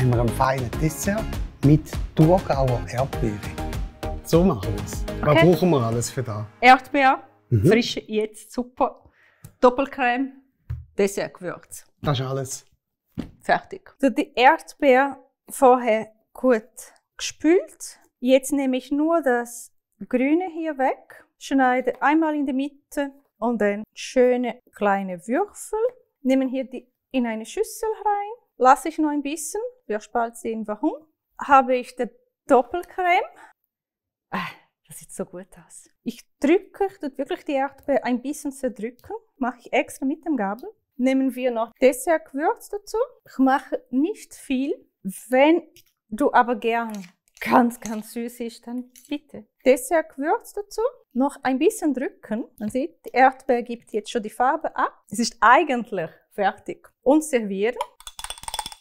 haben wir einen feinen Dessert mit Thurgauer Erdbeere. So machen wir es. Okay. Was brauchen wir alles für das? Erdbeer, frische, jetzt super. Doppelcreme, Dessertgewürz. Das ist alles. Fertig. So, die Erdbeer vorher gut gespült. Jetzt nehme ich nur das Grüne hier weg, schneide einmal in die Mitte und dann schöne kleine Würfel. Nehmen hier die in eine Schüssel rein, lasse ich noch ein bisschen, wir bald sehen warum. Habe ich die Doppelcreme. Das sieht so gut aus. Ich tue wirklich die Erdbeere ein bisschen zerdrücken, mache ich extra mit dem Gabel. Nehmen wir noch Dessertgewürz dazu. Ich mache nicht viel. Wenn du aber gern ganz süß ist, dann bitte. Dessertgewürz dazu. Noch ein bisschen drücken. Man sieht, die Erdbeere gibt jetzt schon die Farbe ab. Es ist eigentlich fertig. Und servieren.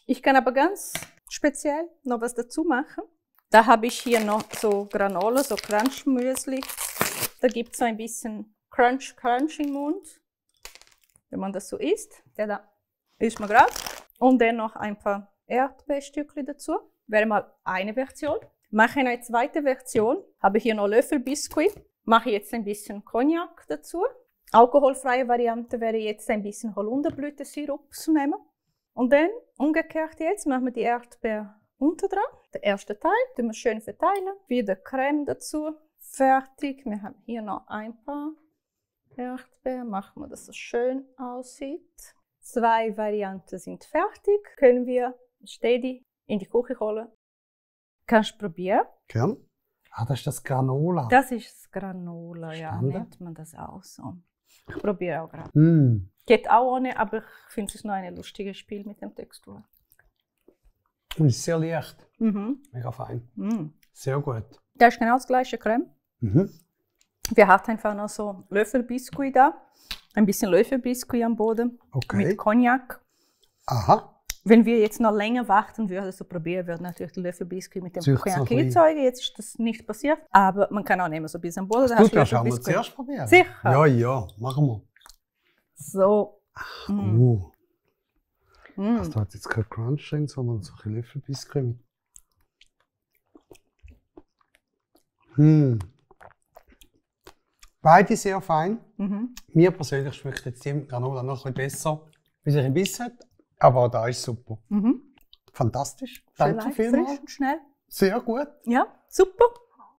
Ich kann aber ganz speziell noch was dazu machen. Da habe ich hier noch so Granola, so Crunch-Müsli. Da gibt es so ein bisschen Crunch im Mund. Wenn man das so isst, ja, da isst man gerade. Und dann noch ein paar Erdbeerstückchen dazu. Wäre mal eine Version. Mache eine zweite Version. Habe hier noch Löffelbiskuit. Mache jetzt ein bisschen Cognac dazu. Alkoholfreie Variante wäre jetzt ein bisschen Holunderblütensirup zu nehmen. Und dann umgekehrt jetzt machen wir die Erdbeer unten dran. Der erste Teil tun wir schön verteilen. Wieder Creme dazu. Fertig. Wir haben hier noch ein paar Erdbeeren. Machen wir, dass es schön aussieht. 2 Varianten sind fertig. Können wir steady in die Küche holen. Kannst du probieren? Gern. Das ist das Granola. Das ist das Granola, ja. Spannend. Nennt man das auch so. Ich probiere auch gerade. Mm. Geht auch ohne, aber ich finde es ist noch ein lustiges Spiel mit der Textur. Und ist sehr leicht. Mhm. Mega fein. Mm. Sehr gut. Das ist genau das gleiche Creme. Mhm. Wir hatten einfach noch so Löffelbiskuit da. Ein bisschen Löffelbiskuit am Boden. Okay. Mit Cognac. Aha. Wenn wir jetzt noch länger warten würden, so probieren würden natürlich den Löffelbiskuit mit dem Zücht so Cognac ein bisschen. erzeugen. Jetzt ist das nicht passiert. Aber man kann auch nehmen, so ein bisschen am Boden. Da Du hast du darfst auch mal Löffelbiskuit. zuerst probieren. Sicher. Ja, machen wir. So. Also da hat jetzt kein Crunch drin, sondern so ein Löffelbiskuit mit. Beide sehr fein. Mir persönlich schmeckt jetzt die Granola noch ein bisschen besser, wie sie ein bisschen hat. Aber auch da ist super. Fantastisch. Danke Schön leicht, vielmals. frisch und schnell. Sehr gut. Ja, super.